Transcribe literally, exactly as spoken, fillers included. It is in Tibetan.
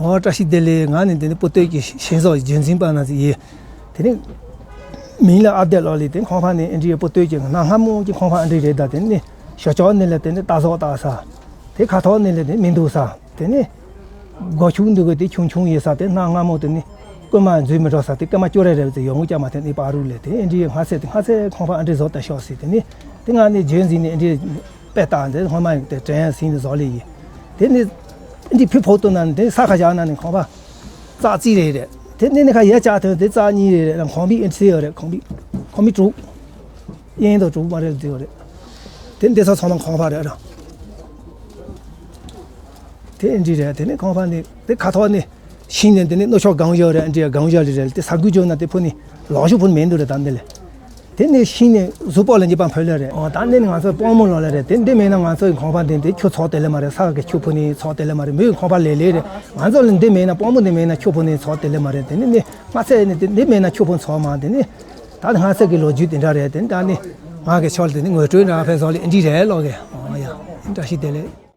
ཨོ་བཀྲ་ཤིས་བདེ་ལེགས། ང་ནི་དེ་ནི་པོ་ཏོའི་གི་ཤིང་བཟོ་རྒྱུན་འཛིན་པ་ན་ཟིག་ཡིན། དེ་ནི་མིང་ལ་ཨ་བདེ་ལོ་ལི། དེ་ཁང་པ་ནི་ཨེ་འདྲི་པོ་ཏོའི་གི་གནའ་སྔ་མོ་གི་ཁང་པ་ཨེ་འདྲི་རེད། ད་དེ་ནི་ཞོ་ཅོག་ནི་ལ་དེ་ནི་རྟ་ཟོག་བཏགས་ས། དེ་ཁ་ཐོག་ནི་ལ་དེ་མི་འདུག་ས། དེ་ནི་སྒོ་ཕྱུགས་འདུག་གི་དེ་ཆུང་ཆུང་ཡིན་ས། དེ་གནའ་སྔ་མོ་དེ་ནི་རྐུན་མ་འཛུལ་མི་འགྲོ་ས། དེ་རྐུན་མ་སྐྱོ་རེ་རེ་བ་ཟིག་ཡོང་གི་ཀྱ་མ། དེ་ནི་པ་རུ་ལས་དེ་ཨེ་འདྲི་སྔ་ཚེ་དེ་སྔ་ཚེ་ཁང་པ་ཨེ་འདྲི་བཟོ་ད་ཤོག་ཟིག། དེ་ནི་དེ་ང་ནི་རྒྱུན་འཛིན་ནི་ཨེ་འདྲི་དཔེ་ལྟ་འདི་སྔོན་མ་ཡིན་དེ་དྲན་ཟིན་ནི་བཟོ་ལི་ཡིན། དེ་ནི་ཨེ་འདྲི་ཕི་ཕོ་ཏོ་ན་ནི་དེ་ས་ཁ་བཞག་ན་ནི་ཁང་པ་རྩ་གཅིག་རེད་རེད། དེ་ནི་ནི་ཁ་ཡ་བཅག་ཐོན་དེ་རྩ་གཉིས་རེད་རེད། ཁང་པའི་ཨེ་འདྲི་ཡོད་རེད། ཁང་པའི་ཁང་པའི་དྲུག་གཡས་དང་དྲུག་མ་རེད་ཟེར་ཡོད་རེད། དེ་འདི་ཚོ་ཚང་མ་ཁང་པ་རེད་ར། དེ་ཨེ་འདྲི་རེད། དེ་ནི་ཁང་པ་ནི་དེ་ཁ་ཐོག་ནི་ཤིང་ནི་དེ་ནི་སྣུབ་ཤོག་སྒང་ཡོད་རེད། ཨེ་འདྲི་སྒང་ཡོད་ལི་རེད། དེ་ས་འགུལ་བྱུང་ན་དེ་ཕུ་ནི་ལོག་ཤུགས་ཕུ་ནི་མེད་འདུག་རེད། ད་འདི་ལས་དེ་ནི་ཤིང་ནི་གཟུགས་པོ་ལ་ཉེས་པ་ཕོད་ལེ་རེད། ཨོ་ད་འདི་ནི་ང་ཚོ་དཔང་མོ་ལོ་ལེ་རེད། དེ་འདི་མེད་ན་ང་ཚོའི་ཁང་པ་འདི་འདི་ཆུ་ཚོགས་དེ་ལེ་མ་རེད། ས་གི་ཆུ་ཕུ་ནི་ཚོགས་དེ་ལེ་མ་རེད། མོའི་ཁང་པ་ལེ་ལེ་རེད། ང་ཚོ་ལ་འདི་མེད་ན་དཔང་མོ་འདི་མེད་ན་ཆུ་ཕུ་ནི་ཚོགས་དེ་ལེ་མ་རེད། དེ་ནི་ནི་སྔ་ཚེ་ནི་དེ་འདི་མེད་ན་ཆུ་ཕུ་ཚོགས་མ། དེ་ནི་ད་ནི་སྔ་ཚེ་གི་ལོ་རྒྱུས་དེ་འདྲ་རེད། དེ་ནི་ད་ནི་ང་གི་ཆོར་དེ་ནི་ངོ་སྤྲོད་འདྲ་ཕེ་བཟོ་ལེ་འདི་རེད་ལོ་གི། ཨོ་ཡ་བཀྲ་ཤིས་བདེ་ལེགས།